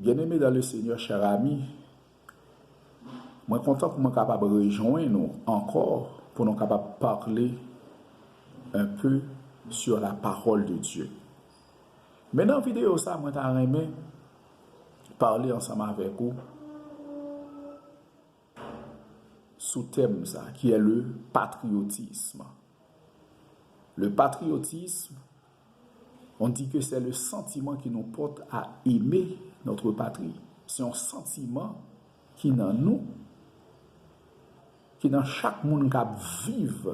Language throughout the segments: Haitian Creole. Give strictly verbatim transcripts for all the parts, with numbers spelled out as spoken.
Bien-aimés dans le Seigneur, chers amis, mwen kontan pou mwen kapab rejwenn nou ankò pou nou kapab pale un peu sur la parole de Dieu. Men nan videyo sa, mwen ta renmen pale ansanm avèk ou sou tèm sa, qui est le patriotisme. Le patriotisme, on dit que c'est le sentiment qui nous porte à aimer notre patrie. Se yon santiman ki nan nou, ki nan chak moun k ap viv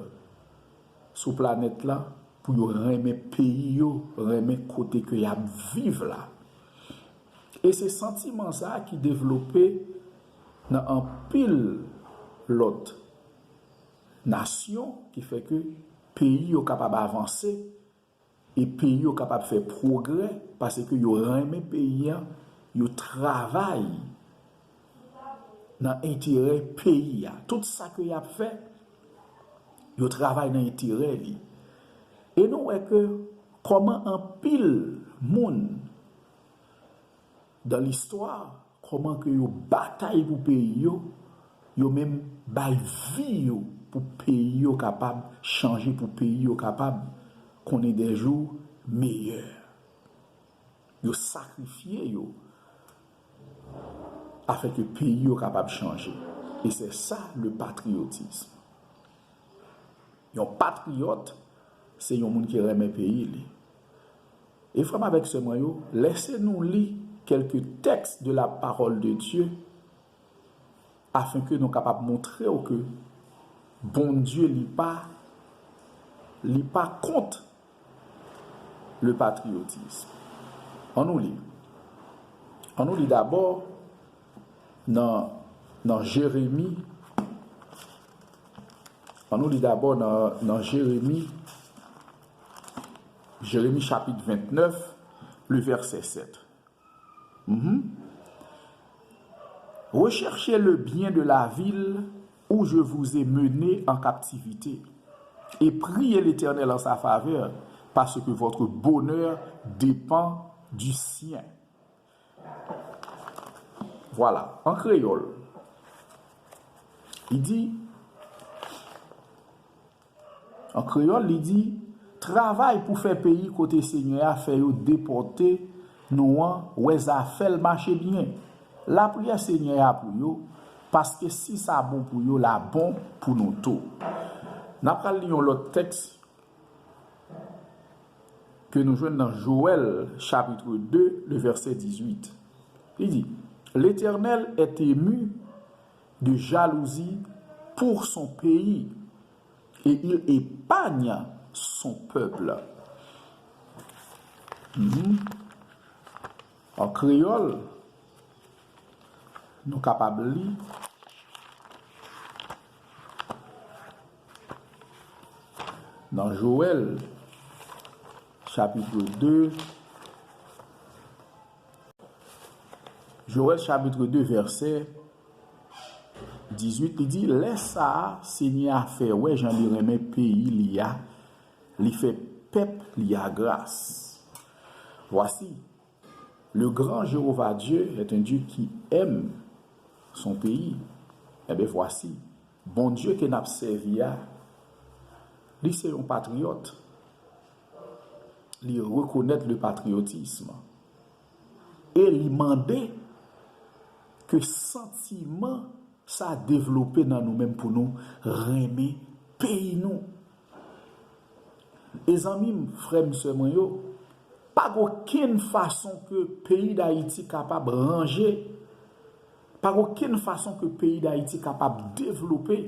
sou planèt la, pou yo renmen peyi yo, renmen kote ke y ap viv la. E se santiman sa a ki devlope nan anpil lòt nasyon, ki fè ke peyi yo kapab avanse e peyi yo kapab fè pwogrè, paske yo renmen peyi a, yo travay nan enterè peyi a. Tout sa ke y ap fè, yo travay nan enterè li. E nou wè ke kòman anpil moun dans l'histoire, kòman ke yo batay pou peyi yo, yo menm bay vi yo pou peyi yo kapab chanje, pou peyi yo kapab konnen des jours meilleurs. Yo sakrifye yo afin ke peyi yo kapab chanje. E se sa le patriotisme. Yon patriyòt, se yon moun ki renmen peyi li. E frè m avèk sè mwen yo, lèse nou li quelques textes de la parole de Dieu, afin ke nou kapab montre w ke Bondye li pa, li pa kont le patriotisme. An nou li. An nou li dabò nan, nan Jeremi. An nou li dabò nan, nan Jeremi, Jeremi chapit vennèf, le vèsè sèt. Mhm. Recherchez le bien de la ville où je vous ai mené en captivité, et priez l'Éternel en sa faveur, parce que votre bonheur dépend du sien. Voilà, an kreyòl, li di, an kreyòl, li di, travay pou fè peyi kote Senyè a fè yo depòte nou an, wè zafè l mache byen. Lapriyè Senyè a pou yo, paske si sa bon pou yo, l a bon pou nou tou. N ap pral li yon lòt tèks ke nou jwenn nan Joël, chapitre deux, le verset dix-huit. Li di, L'Éternel est ému de jalousie pour son pays, et il épargne son peuple. Mhm. An kreyòl, nou kapab li nan Joël, chapitre deux, Joël chapitre deux, verset dix-huit, li di, lè sa a, Senyè a fè wè jan li renmen peyi li a, li fè pèp li a gras. Voici, le grand Jéhovah Dieu est un Dieu qui aime son pays. Ebyen, vwasi, Bondye ke n ap sèvi a, li se yon patriyòt. Li rekonèt le patriotisme. E li mande ke santiman sa devlope nan nou menm pou nou renmen peyi nou. E zanmi m, frè m, sè mwen yo, pa gen okenn fason ke peyi Dayiti kapab ranje, pa gen okenn fason ke peyi Dayiti kapab devlope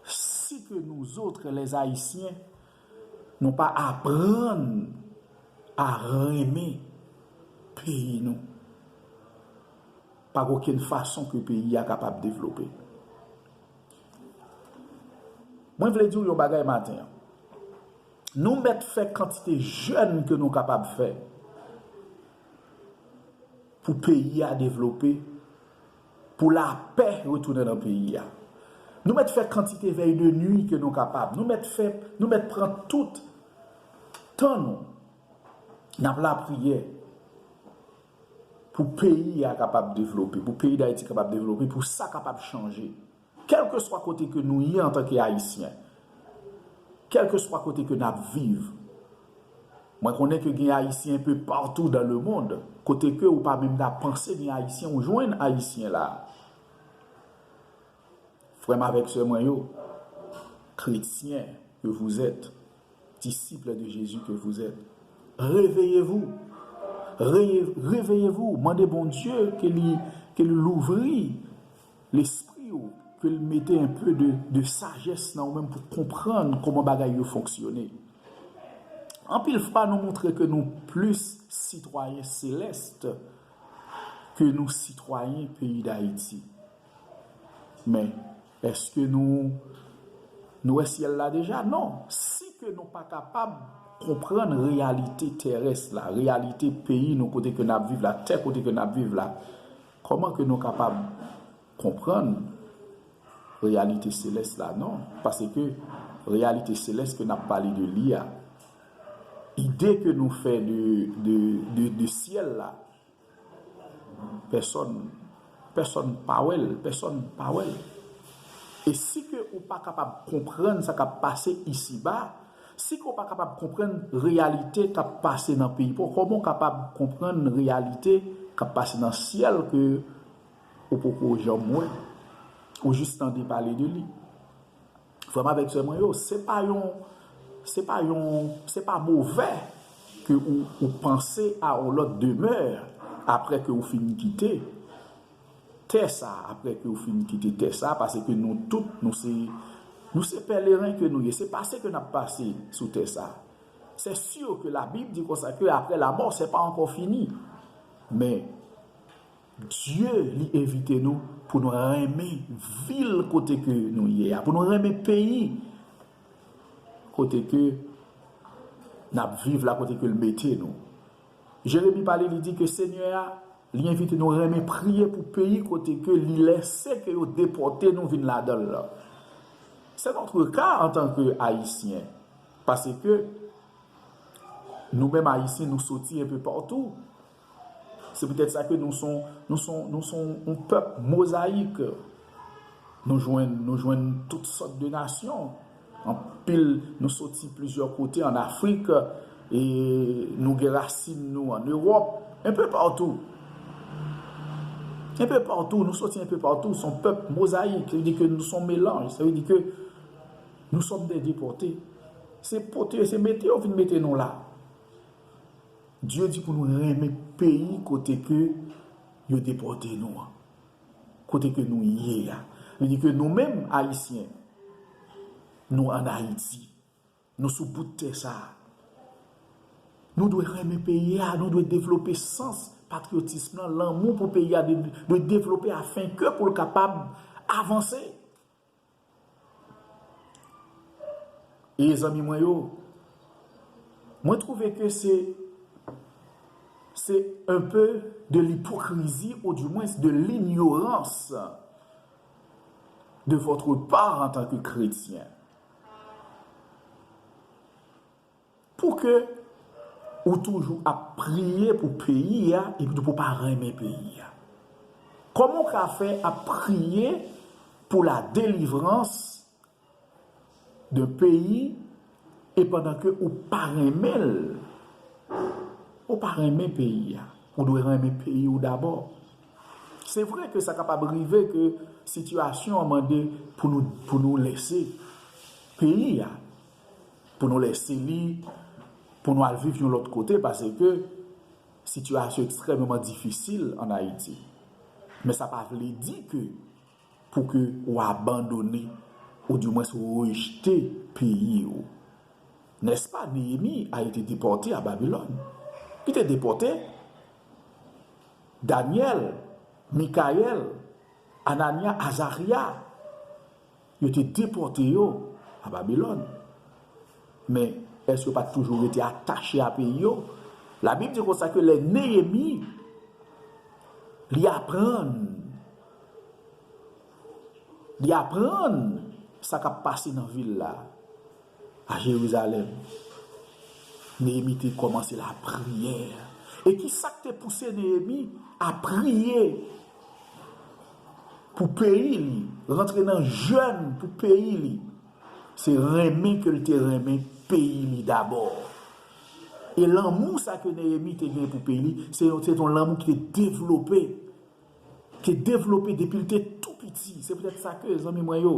si ke nous autres, les Haïtiens, nou pa aprann a renmen peyi nou. Pa gen okenn fason ke peyi a kapab devlope. Mwen vle di w yon bagay maten an. Nou mèt fè kantite jèn ke nou kapab fè pou peyi a devlope, pou lapè retounen nan peyi a. Nou mèt fè kantite vèy de nwi ke nou kapab. Nou mèt fè, nou mèt pran tout tan nou. N ap lapriyè. pou peyi a kapab devlope, pou peyi Dayiti kapab devlope, pou sa kapab chanje. Kèlkeswa kote ke nou ye antanke Ayisyen, kèlkeswa kote ke n ap viv, mwen konnen ke gen Ayisyen enpe patou dans le monde, kote ke ou pa menm ta panse gen Ayisyen, ou jwenn Ayisyen la. Frè m avèk sè mwen yo, chrétiens que vous êtes, disciples de Jésus que vous êtes, réveillez-vous. Réveillez-vous, réveillez-vous. Mande Bondye ke li, ke li louvri lespri w, ke l mete enpe de, de sajès nan ou menm pou konprann kòman bagay yo fonksyone. Anpil fwa, nou montre ke nou plis sitwayen selès ke nou sitwayen peyi Dayiti. Men, èske nou, nou wè syèl la deja? Non. Si ke nou pa kapab konprann reyalite terès la, reyalite peyi nou kote ke n ap viv la, tè kote ke n ap viv la, kòman ke nou kapab konprann reyalite selès la? Non. Paske reyalite selès ke n ap pale de li a, ide ke nou fè de, de, de, de syèl la, pèsòn, pèsòn pa wè l, pèsòn pa wè l. E si ke ou pa kapab konprann sa k ap pase isiba, si ke ou pa kapab konprann reyalite k ap pase nan peyi pa w, kòman w kapab konprann reyalite k ap pase nan syèl ke ou poko janm wè, ou jis tande pale de li? Frè m avèk sè mwen yo, se pa yon, se pa yon, se pa movè ke ou, ou panse a yon lòt demè apre ke ou fin kite tè sa, apre ke ou fin kite tè sa, paske nou tout, nou se, nou se pèleren ke nou ye, se pase ke n ap pase sou tè sa. C'est sûr que la Bible dit comme ça que après la mort, c'est pas encore fini. Men, Dye, li envite nou pou nou renmen vil kote ke nou ye a, pou nou renmen peyi kote ke n ap viv la, kote ke l mete nou. Jeremi pale, li di ke Senyè a, li envite nou renmen priye pou peyi kote ke li lèse ke yo depòte nou vin ladan l lan. C'est notre cas en tant que Haïtiens. Paske nou menm Ayisyen, nou soti enpe patou. Se petèt sa ke nou son, nou son, nou son yon pèp mozayik. Nou jwenn, nou jwenn tout sòt de nasyon. Anpil, nou soti plizyè kote ann Afrik, e nou gen rasin nou ann Ewòp, enpe patou. Enpe patou, nou soti enpe patou, se yon pèp mozayik, sa vle di ke nou se yon melanj, sa vle di ke nous sommes des déportés. Se pote, se mete yo vin mete nou la. Dye di pou nou renmen peyi kote ke yo depòte nou an. Kote ke nou ye a. Li di ke nou menm, Ayisyen, nou ann Ayiti. Nou sou bout tè sa a. Nou dwe renmen peyi a, nou dwe devlope sans patriyotism lan, lanmou pou peyi a dwe, dwe devlope afenke pou l kapab avanse. E zanmi mwen yo, mwen twouve ke se, se un peu de l'hypocrisie, ou du moins de l'ignorance de votre part en tant que chrétien. Pou ke ou toujou ap priye pou peyi a, epi tou pou pa renmen peyi a. Kòman w ka fè ap priye pou la délivrance d'un pays, e pandan ke ou pa renmen l, ou pa renmen peyi a. Ou dwe renmen peyi w dabò. Se vre ke sa kapab rive ke sitiyasyon an mande pou nou, pou nou lèse peyi a, pou nou lèse li, pou nou al viv yon lòt kote, paske sitiyasyon ekstrèmeman difisil ann Ayiti. Men sa pa vle di ke pou ke ou abandone, ou du moins ou rejte peyi ou. N'est-ce pas, Néhémie a été déporté à Babylone. Li te depòte. Daniel, Mikayèl, Anania, Azarya, yo te depòte yo a Babilòn. Men, èske yo pa t toujou rete atache a peyi yo? Labib di konsa ke lè Neyemi, li aprann, li aprann sa k ap pase nan vil la, a Jerizalèm, Neyemi te kòmanse lapriyè. E ki sa k te pouse Neyemi a priye pou peyi li, rantre nan jèn pou peyi li? Se renmen ke l te renmen peyi li dabò. E lanmou sa ke Neyemi te gen pou peyi li, se yon, se yon lanmou ki te devlope, ki te devlope depi l te tou piti. Se poutèt sa ke, zanmi mwen yo,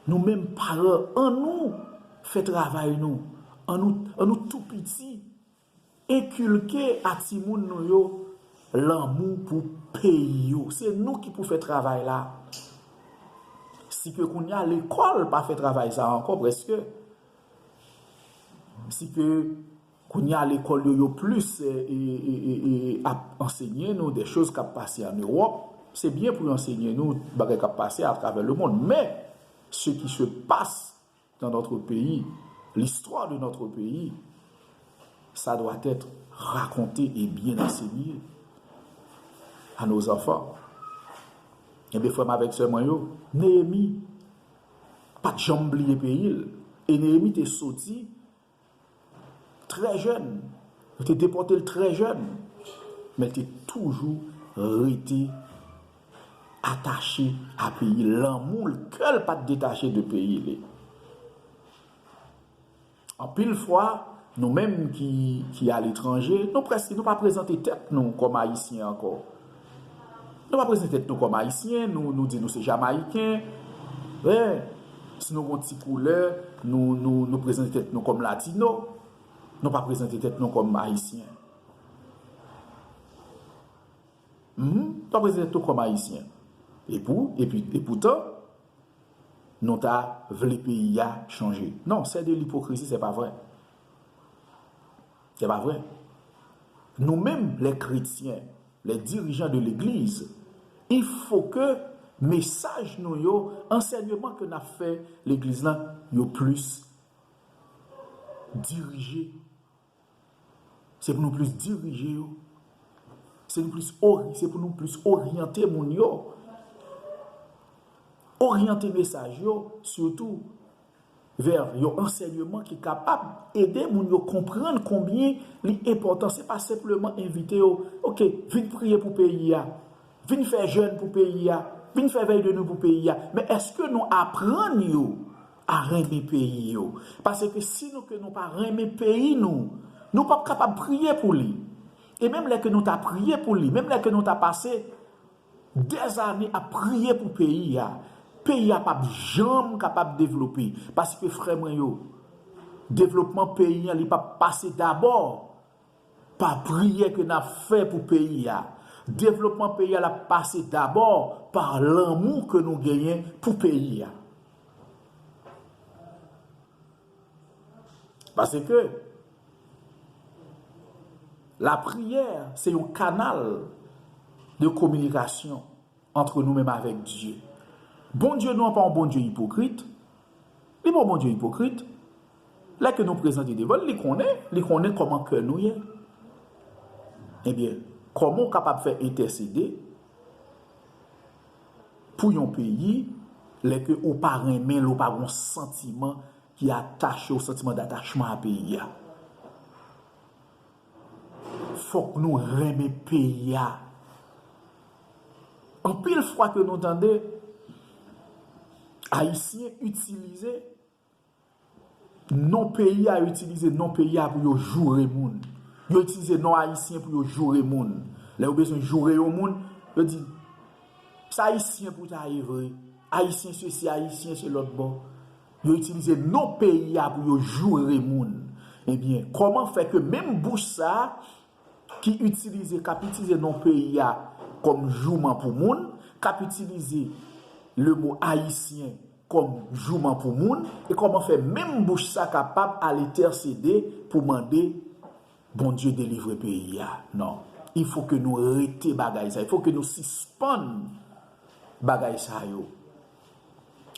nou menm paran, annou fè travay nou. Annou, annou tou piti enkilke a timoun nou yo lanmou pou peyi yo. Se nou ki pou fè travay la. Si ke kounye a lekòl pa fè travay sa ankò, prèske, si ke kounye a lekòl yo, yo plis, e, e, e, e, ap ansenye nou de choz k ap pase an Ewòp, se byen pou yo ansenye nou bagay k ap pase atravè lemonn. Men, ce qui se passe dans notre pays, l'histoire de notre pays, ça doit être raconté et bien enseigné à nos enfants. Ebyen, frè m avèk sè mwen yo, Neyemi pa t janm bliye peyi l. E Neyemi te soti trè jèn. Yo te depòte l trè jèn. Men l te toujou rete atache a peyi l. Lanmou l, kè l pa t detache de peyi li. Anpil fwa, nou menm ki, ki aletranje, nou prèske, nou pa prezante tèt nou kòm Ayisyen ankò. Nou pa prezante tèt nou kòm Ayisyen, nou, nou di nou se Jamayiken. Wi, si nou gon ti koulè, nou, nou, nou prezante tèt nou kòm Latino. Nou pa prezante tèt nou kòm Ayisyen. Mhm, nou pa prezante tèt nou kòm Ayisyen. E pou, epi, epoutan, nou ta vle peyi a chanje. Non, c'est de l'hypocrisie, c'est pas vrai. C'est pas vrai. Nou menm, les chrétiens, les dirigeants de l'église, il faut que mesaj nou yo, ansèyman ke n ap fè legliz lan, yo plis dirije. Se pou nou plis dirije yo. Se nou plis ori-, se pou nou plis oryante moun yo. Oryante mesaj yo, sitou vè yon ansèyman ki kapab ede moun yo konprann konbyen li enpòtan. Se pa senpleman envite yo, "Oke, vin priye pou peyi a, vin fè jèn pou peyi a, vin fè vèy de nuit pou peyi a." Men èske nou aprann yo a renmen peyi yo? Paske si nou, ke nou pa renmen peyi nou, nou p ap kapab priye pou li. E menm lè ke nou ta priye pou li, menm lè ke nou ta pase dèzane ap priye pou peyi a, peyi a p ap janm kapab devlope. Paske, frè mwen yo, devlopman peyi a, li p ap pase dabò pa priyè ke n ap fè pou peyi a. Devlopman peyi a, l ap pase dabò pa lanmou ke nou genyen pou peyi a. Paske lapriyè, se yon kanal de kominikasyon ant nou menm avèk Dye. Bondye nou an pa yon Bondye ipokrit. Li pa yon Bondye ipokrit. Lè ke nou prezante devan l, li konnen, li konnen kòman kè nou ye. Ebyen, kòman w kapab fè entèsede pou yon peyi, lè ke ou pa renmen l, ou pa gon santiman ki atache, yon santiman datachman a peyi a? Fòk nou renmen peyi a. Anpil fwa ke nou tande Ayisyen itilize non peyi a, yo itilize non peyi a pou yo joure moun. Yo itilize non Ayisyen pou yo joure moun. Lè yo bezwen joure yon moun, yo di, "Se Ayisyen pou w ta ye vre. Ayisyen sesi, Ayisyen se lòt bò." Yo itilize non peyi a pou yo joure moun. Ebyen, kòman fè ke menm bouch sa a ki itilize, k ap itilize non peyi a kòm jouman pou moun, k ap itilize le mo ayisyen kòm jouman pou moun, e kòman fè menm bouch sa kapab al entèsede pou mande Bondye delivre peyi a? Non. Il faut que nou rete bagay sa. Il faut que nou sispann bagay sa yo.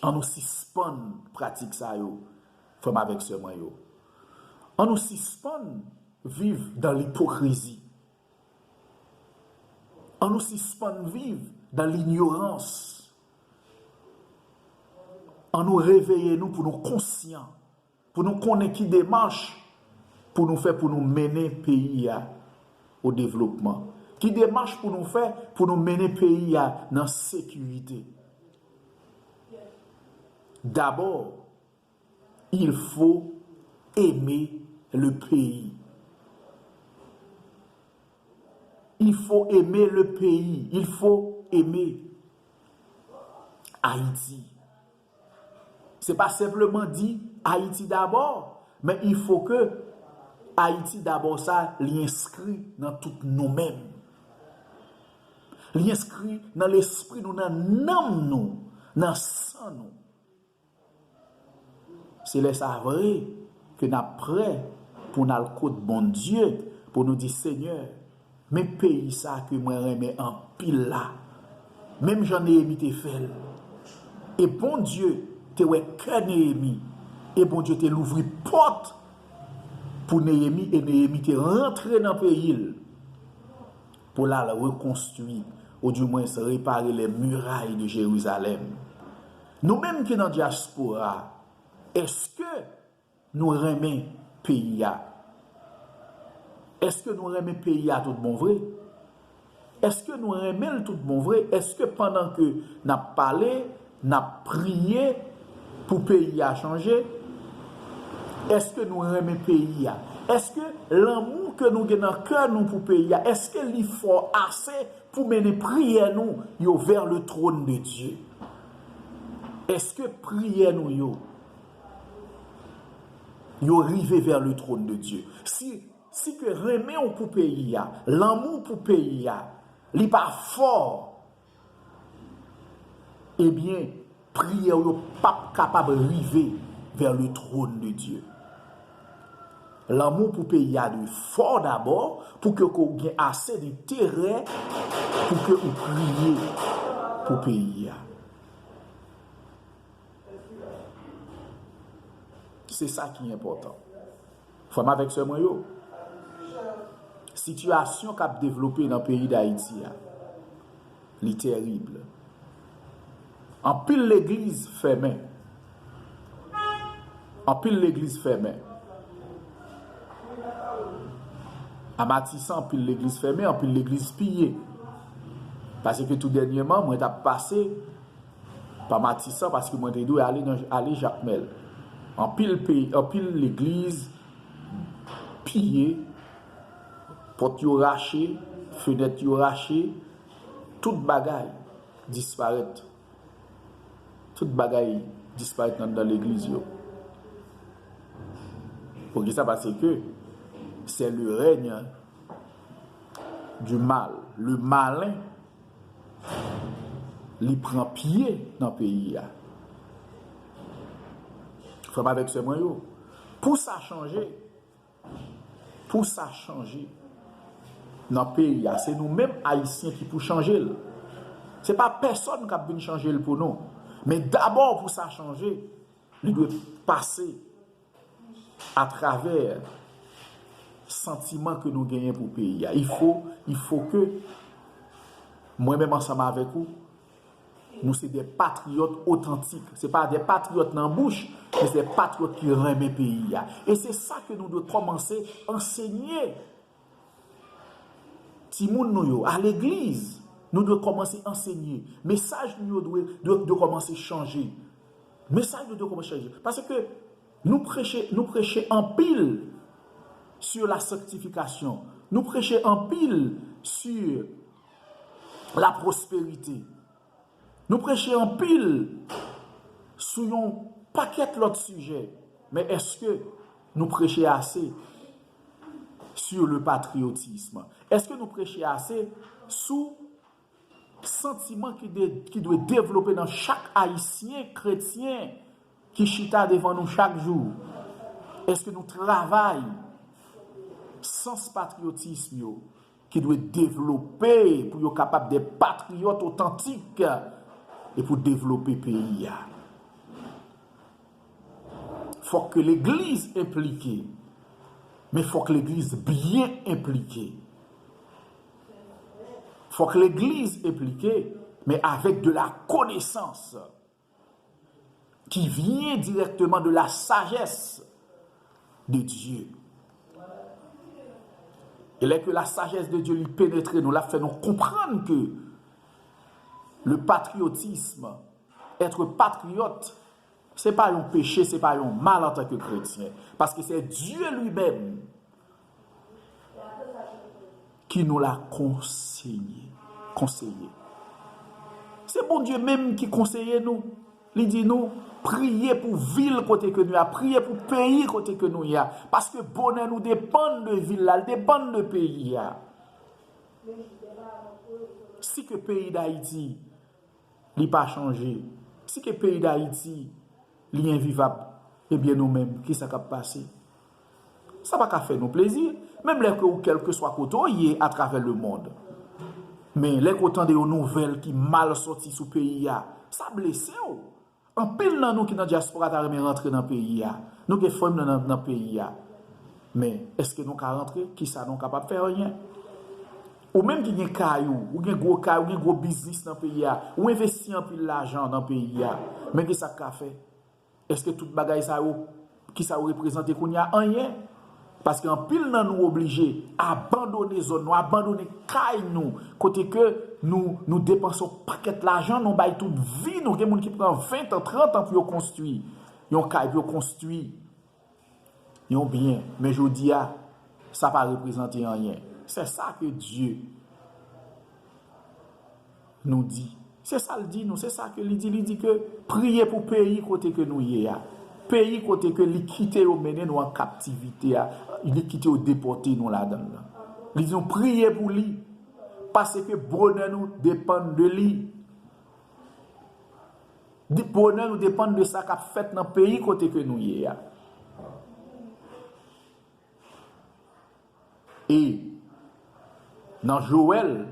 An nou sispann pratik sa yo, frè m avèk sè mwen yo. An nou sispann viv dans l'hypocrisie. An nou sispann viv dans l'ignorance. An nou reveye nou pou nou konsyan, pou nou konnen ki demach pou nou fè pou nou mennen peyi a au développement? Ki demach pou nou fè pou nou mennen peyi a nan sekirite? D'abord, il faut aimer le pays. Il faut aimer le pays. Il faut aimer Haïti. Se pa senpleman di Ayiti dabò, men il faut que Ayiti dabò sa li enskri nan tout nou menm. Li enskri nan lespri nou, nan nanm nou, nan san nou. Se lè sa vre ke n ap prè pou n al kot Bondye, pou nou di, Senyè, men peyi sa ke mwen renmen anpil la. Menm jan Neyemi te fè l. E Bondye te wè kè Neyemi. E Bondye te louvri pòt pou Neyemi, e Neyemi te rantre nan peyi l pou l al rekonstwi, oudimwens repare les murailles de Jérusalem. Nou menm ki nan dyaspora, èske nou renmen peyi a? Èske nou renmen peyi a tout bon vre? Èske nou renmen l tout bon vre? Èske pandan ke n ap pale, n ap priye pou peyi a chanje? Èske nou renmen peyi a? Èske lanmou ke nou gen nan kè nou pou peyi a, èske li fò ase pou mennen priyè nou yo vers le trône de Dieu? Èske priyè nou yo, yo rive vers le trône de Dieu? Si, si ke renmen w pou peyi a, lanmou pou peyi a, li pa fò, ebyen, priyè w yo p ap kapab rive vers le trône de Dieu. Lanmou pou peyi a dwe fò dabò pou ke, ke w gen ase de enterè pou ke ou priye pou peyi a. Se sa ki enpòtan. Frè m avèk sè mwen yo, sitiyasyon k ap devlope nan peyi Dayiti a, li terib. Anpil legliz fèmen. Anpil legliz fèmen. A Matisan, anpil legliz fèmen, anpil legliz piye. Paske tou dènyèman, mwen t ap pase pa Matisan paske mwen te dwe ale nan, ale Jakmèl. Anpil peyi, anpil legliz piye, pòt yo rache, fenèt yo rache, tout bagay disparèt. Tout bagay disparèt anndan legliz yo. Poukisa? Paske c'est le règne du mal. Le malen, li pran pye nan peyi a. Frè m avèk sè mwen yo, pou sa chanje, pou sa chanje nan peyi a, se nou menm Ayisyen ki pou chanje l. Se pa pèsòn k ap vin chanje l pou nou. Men dabò pou sa chanje, li dwe pase atravè santiman ke nou genyen pou peyi a. Il faut, il faut que mwen menm ansanm avèk ou, nou se de patriyòt otantik. Se pa de patriyòt nan bouch, men se de patriyòt ki renmen peyi a. E se sa ke nou dwe kòmanse ansenye timoun nou yo, a legliz. Nou dwe kòmanse ansenye. Mesaj nou yo dwe, dwe, dwe kòmanse chanje. Mesaj nou dwe kòmanse chanje. Paske nou preche, nou preche anpil sur la sanctification. Nou preche anpil sur la prospérité. Nou preche anpil sou yon pakèt lòt sijè, men èske nou preche ase sur le patriotisme? Èske nou preche ase sou santiman ki de, ki dwe devlope nan chak Ayisyen, kretyen, ki chita devan nou chak jou? Èske nou travay sans patriyotism yo ki dwe devlope pou yo kapab de patriyòt otantik e pou devlope peyi a? Fòk ke legliz enplike, men fòk legliz byen enplike. Fòk legliz enplike, men avèk de la konesans ki vyen dirèkteman de la sajès de Dye. E lè ke la sagesse de Dieu li penetre nou, l ap fè nou konprann ke le patriotisme, être patriote, se pa yon peche, se pa yon mal antanke kretyen. Paske se Dieu lui-même ki nou la konseye, konseye. Se Bondye menm ki konseye nou. Li di nou, priye pou vil kote ke nou ye a, priye pou peyi kote ke nou ye a. Paske bonè nou depann de vil la, l depann de peyi a. Si ke peyi Dayiti, li pa chanje, si ke peyi Dayiti, li envivab, ebyen nou menm, kisa k ap pase? Sa pa ka fè nou plezi, menm lè ke ou kèlkeswa kote w ye atravè lemonn. Men lè ke w tande yon nouvèl ki mal sòti sou peyi a, sa blese w. Anpil nan nou ki nan dyaspora ta renmen rantre nan peyi a. Nou gen fanmi nan, nan, nan peyi a. Men, èske nou ka rantre? Kisa nou kapab fè? Anyen. Ou menm ki gen kay ou, ou gen gwo kay, ou gen gwo biznis nan peyi a, ou envesti anpil lajan nan peyi a. Men kisa k ka fè? Èske tout bagay sa yo, ki sa yo reprezante kounye a? Anyen. Paske anpil nan nou oblije abandone zòn nou, abandone kay nou, kote ke nou, nou depanse yon pakèt lajan, nou bay tout vi nou. Gen moun ki pran ven tan, trant an pou yo konstwi yon kay, pou yo konstwi yon byen. Men jodi a, sa pa reprezante anyen. Se sa ke Dye nou di. Se sa l di nou, se sa ke li di. Li di ke priye pou peyi kote ke nou ye a. Peyi kote ke li kite yo mennen nou an kaptivite a, li kite yo depòte nou ladan l lan. Li di nou priye pou li, paske bonè nou depann de li. Di, bonè nou depann de sa k ap fèt nan peyi kote ke nou ye a. E nan Joël,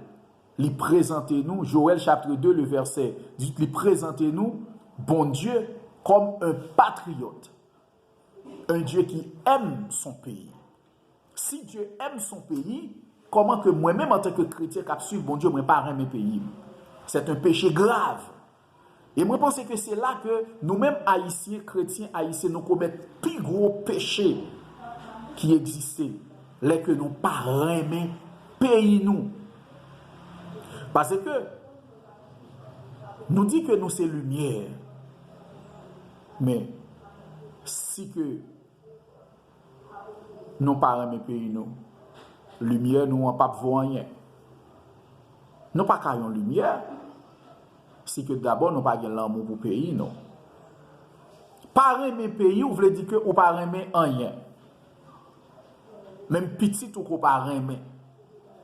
li prezante nou, Joël chapitre deux, le verset dix-huit, li prezante nou Bondye kòm un patriote, un Dieu qui aime son pays. Si Dieu aime son pays, kòman ke mwen menm antanke kretyen k ap swiv Bondye, mwen pa renmen peyi m? C'est un péché grave. E mwen panse ke se la ke nou menm Ayisyen, kretyen ayisyen, nou komèt pi gwo peche ki egziste, lè ke nou pa renmen peyi nou. Paske nou di ke nou se limyè, men si ke nou pa renmen peyi nou, limyè nou an p ap vo anyen. Nou pa ka yon limyè si ke dabò nou pa gen lanmou pou peyi nou. Pa renmen peyi w vle di ke ou pa renmen anyen. Menm pitit ou ke w pa renmen.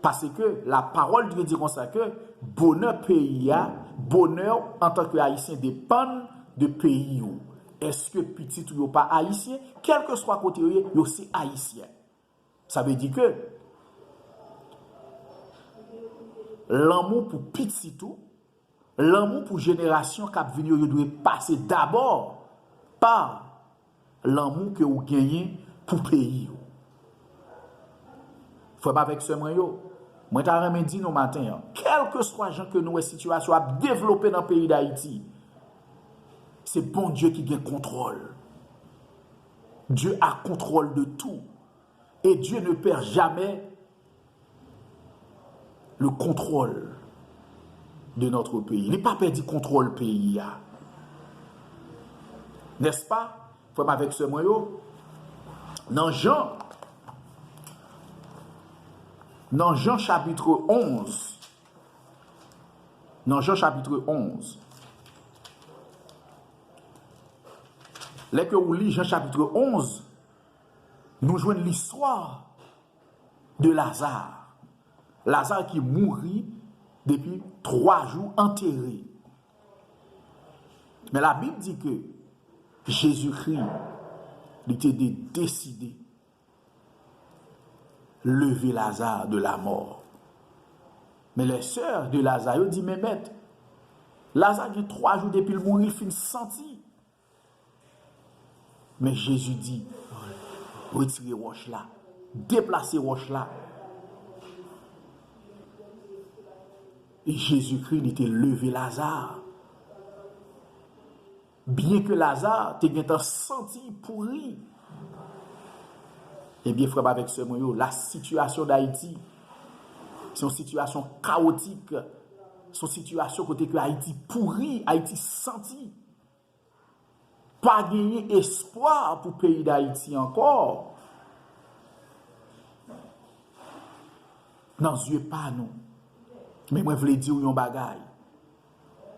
Paske la parole de Dieu di konsa ke bonè peyi a, bonè w antanke Ayisyen depann de peyi w. Èske pitit ou yo pa Ayisyen? Kèlkeswa kote yo ye, yo se Ayisyen. Sa vle di ke lanmou pou pitit ou, lanmou pou jenerasyon k ap vini yo, yo dwe pase dabò pa lanmou ke ou genyen pou peyi ou. Frè m avèk sè mwen yo, mwen ta renmen di nou maten an, kèlkeswa jan ke nou wè sitiyasyon ap devlope nan peyi Dayiti, se Bondye ki gen kontwòl. Dieu a contrôle de tout. Et Dieu ne perd jamais le contrôle de notre pays. Li pa pèdi kontwòl peyi a. N'est-ce pas, frè m avèk sè mwen yo? Nan Jan, nan Jan chapitre onze, nan Jan chapitre onze, lè ke ou li Jan chapitre onze, nou jwenn listwa de Lazare. Lazare ki mouri depi twa jou antere. Men Labib di ke Jezikri, li te de-, deside leve Lazare de la mort. Men lè sè de Lazare yo di, men mèt, Lazare gen twa jou depi l mouri, l fin santi. Men Jezi di, retire wòch la, deplase wòch la. E Jezikri, li te leve Lazare. Byenke Lazare te gentan santi pouri, Ebyen, frè m avèk sè mwen yo, la sitiyasyon Dayiti, se yon sitiyasyon kawotik, se yon sitiyasyon kote ke Ayiti pouri, Ayiti santi. Pa genyen espwa pou peyi Dayiti ankò nan zye pa nou. Men mwen vle di w yon bagay.